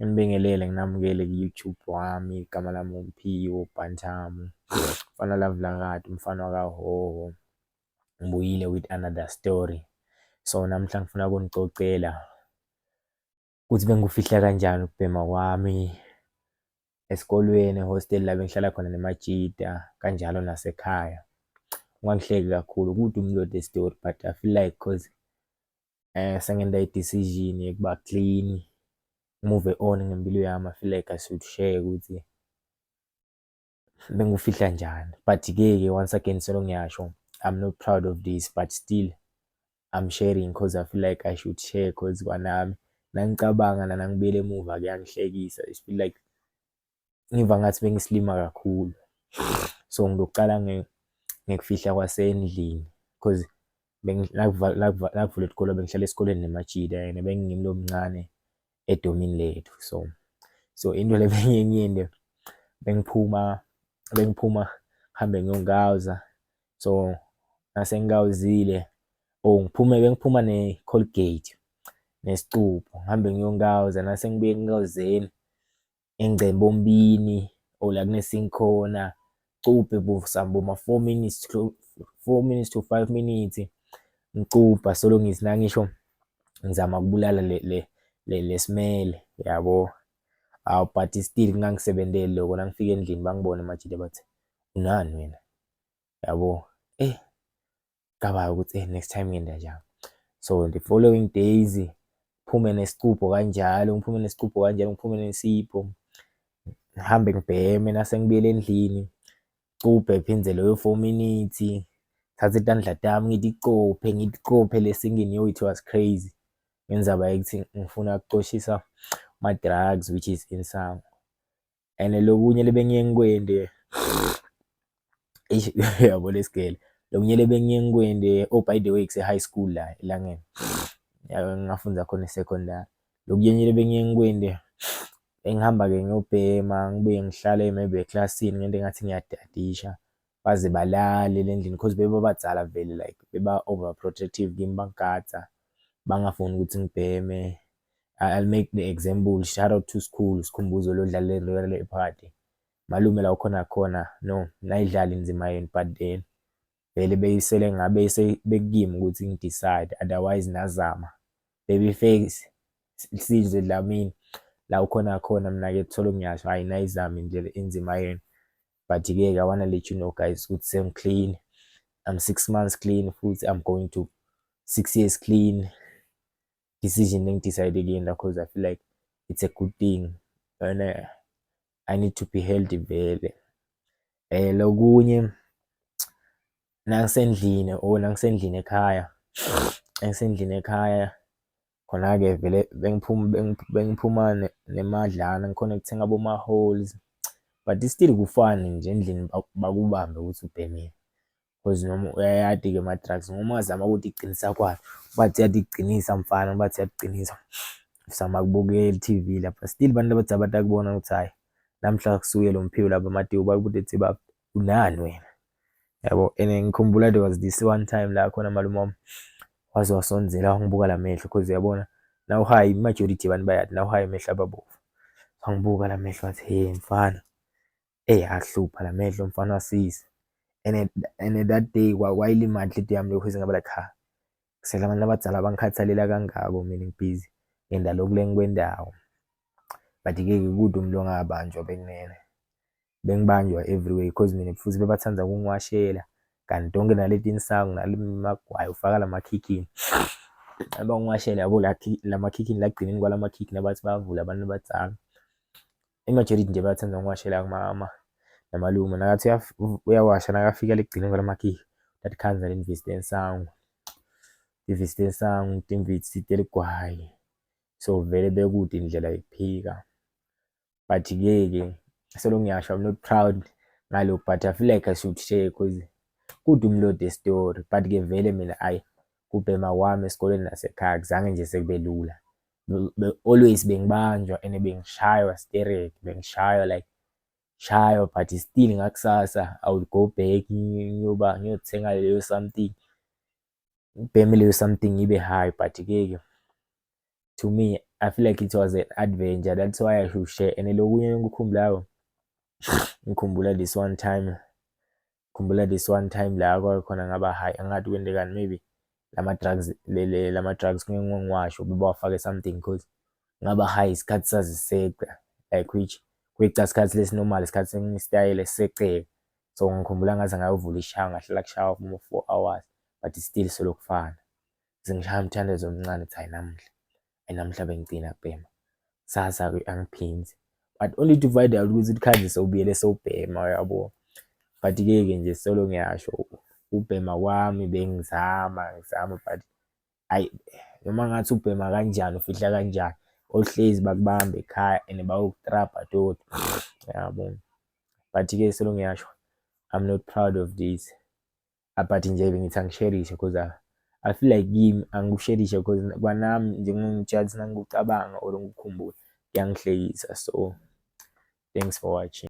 Nginibingelele nginamukele ku-YouTube wami, igama lami uMphiwo Bantam, mfana Lavulakati, umfana wakaHhohho. Ngibuyile with another story. So namhla ngifuna ukunicocela ukuthi bengikufihla kanjani ukubhema kwami esikolweni, ehosteli la bengihlala khona nemajita, kanjalo nasekhaya. Ungangihleki kakhulu, kude umlodi story but I feel like 'cause sengenta i-decision yokuba clean, move on ngempilo yami. I feel like I should share ukuthi bengikufihla njani. But-ke ke once again solo ngiyasho, I'm not proud of this, but still I'm sharing 'cause I feel like I should share, 'cause kwanami nangicabanga nangibuyela emuva kuyangihlekisa. I feel like ngiva ngathi bengisilima kakhulu. So ngizoqala ngekufihla kwasendlini 'cause nakuvulwa isikolo bengihlala esikoleni nemajita and bengingimi lo mncane edomini lethu. So into le bengiye ngiyente, bengiphuma ngihambe ngiyongawuza. So nasengawuzile or ngiphume, bengiphuma ne-Colgate nesicubho, ngihambe ngiyongawuza. Nase ngibuye ekungawuzeni, engcembombini or la kune-sink khona, ngicubhe boma 4 minutes to 5 minutes, ngicubha solo ngithi nangisho ngizama ukubulala le smell, yabo. Hawu, but still kungangisebenteli loko. Nangifika endlini bangibona amajita bathi, "Unani wena?" Yabo, ngicabanga ukuthi next time ngenta njani. So the following days ngiphume nesicubho kanjalo, ngiphume nesicubho kanjalo, ngiphume nesipho, ngihambe ngibheme. Nase ngibuyela endlini, ngicubhe phindze loyo 4 minutes, ngithathe tandla tami ngiticophe, ngiticophe le sinkini. Yo, it was crazy ngendzaba yekuthi ngifuna kucoshisa ma-drugs, which is insangu. And lokunye lebengiye ngikwente, eish, uyabo lesigele, lokunye lebengiye ngikwente. Oh, by the way, kuse-high school la eLangeni ngafundza khona e-secondary. Lokunye lebengiye ngikwente, bengihamba-ke ngiyobhema, ngibuye ngihlale maybe eklasini, ngente ngathi ngiyatadisha baze balale le ndlini, 'cause bebabadzala vele, like beba overprotective kimi, bangigadza, bangafuni ukuthi ngibheme. I'll make the example, shout out to school Sikhumbuzo lo dlala le Leopard, malume la ukhona khona. No nayidlala inzima yenu, but then vele beyisele ngabe bekimi ukuthi ngi-decide, otherwise nazama babyface Sizwe Dlamini la ukhona khona. Mina-ke thola ngiyasho, hhayi, nayizama indlela inzima yenu, but-ke I wanna let you know guys ukuthi sengi-clean. I'm 6 months clean, futhi I'm going to 6 years clean. Decision engi-decide kuyenta 'cause I feel like it's a good thing and I need to be healthy vele. Lokunye nangisendlini or nangisendlini ekhaya khona-ke vele bengiphuma nemadlana, ngikhona ukuthenga boma-holes, but still kufani nje endlini bakubambe ukuthi ubhemile, 'cause noma uyayati-ke ama-drugs, noma ungazama ukuthi iqinisa kwani, bathi iyatigcinisa mfana, bathi iyakuqinisa, uzama kubukela i-T_V lapha, still bantu abadala batakubona ukuthi hhayi, namhla kusuke lo Mphiwe lapha ematiko, bakubuza ukuthi, "Baba, unani wena?" Yabo. And ngikhumbula there was this one time la khona malume wami waze wasondzela, wangibuka la mehlo, 'cause uyabona nawu-high, i-majority yabantu bayathi nawu-high amehlo ababovu. Wangibuka la mehlo wathi, "He mfana, ahlupha la mehlo, mfana wasisi." And that day kwayilimala inhliziyo yami lokhu, ngaba like, ha, kusele abantu abadala bangikhathalela kangako, mina ngibhizi ngenda lokhu lengikwendawo. But-ke kude umuntu ongabanjwa, bekunene bengibanjwa everywhere, 'cause mina futhi bebathanda ukungiwashela kanti tonke naleti insangu nalemagwayi ufaka lamakhikhini, bangiwashela, yabo, lamakhikhini la ekugcineni kwalamakhikhini abathi bayavula abantu abadala. I-majority nje bayathanda ukungiwashela kumama namalume, nakathi uyawasha, nakafika le ekugcineni kwalamakhikhi bathi, "Khandza lensangu, ivesti yensangu, timvitsi teligwayi." So vele bekude indlela yokuphika, but-ke ke solo ngiyasho, I'm not proud ngalokhu, but I feel like I should share 'cause kude umlodi story. But-ke vele mina, ayi, kubhema kwami esikoleni nasekhaya akuzange nje sekube lula. Always bengibanjwa and bengishaywa sterek, bengishaywa, like shaywa, but still ngakusasa I would go back ngiyoba ngiyothenga leyo something, ngibheme leyo something, ngibe high. But-ke ke to me I feel like it was an adventure, that's why I should share. And lokunye engikukhumbulayo, ngikhumbula this one time, khumbula this one time la kwakhona ngaba high, angathi kwentekani, maybe lama-drugs lama-drugs ngeke ngiwasho bebawafake something, 'cause ngaba high isikhathi saziseqa, like which kweca isikhathi lesi-normal, isikhathi sengisitayela esiseceka. So ngikhumbula ngaze ngayovula ishawa, ngahlala kushawa for 4 hours, but still solo kufana. Sengishaya umthandazo omncane ukuthi hhayi namuhla, hhayi namuhla bengigcina kubhema, kusasa-ke angiphindi, but only to find out ukuthi ikhambi sewubuyele sewubhema, uyabo. But-ke ke nje solo ngiyasho, ukubhema kwami bengizama ngizama, but hhayi, noma ngathi ubhema kanjani, ufihla kanjani, ohlezi bakubamba ekhaya and bayokutrabha toti, yabo. But-ke solo ngiyasho, I'm not proud of this, but nje bengithi angisherishe 'cause I feel like kimi angikusherishe, 'cause kwanami njengongitshela ukuthi nangikucabanga or ngikukhumbula kuyangihlekisa. So thanks for watching.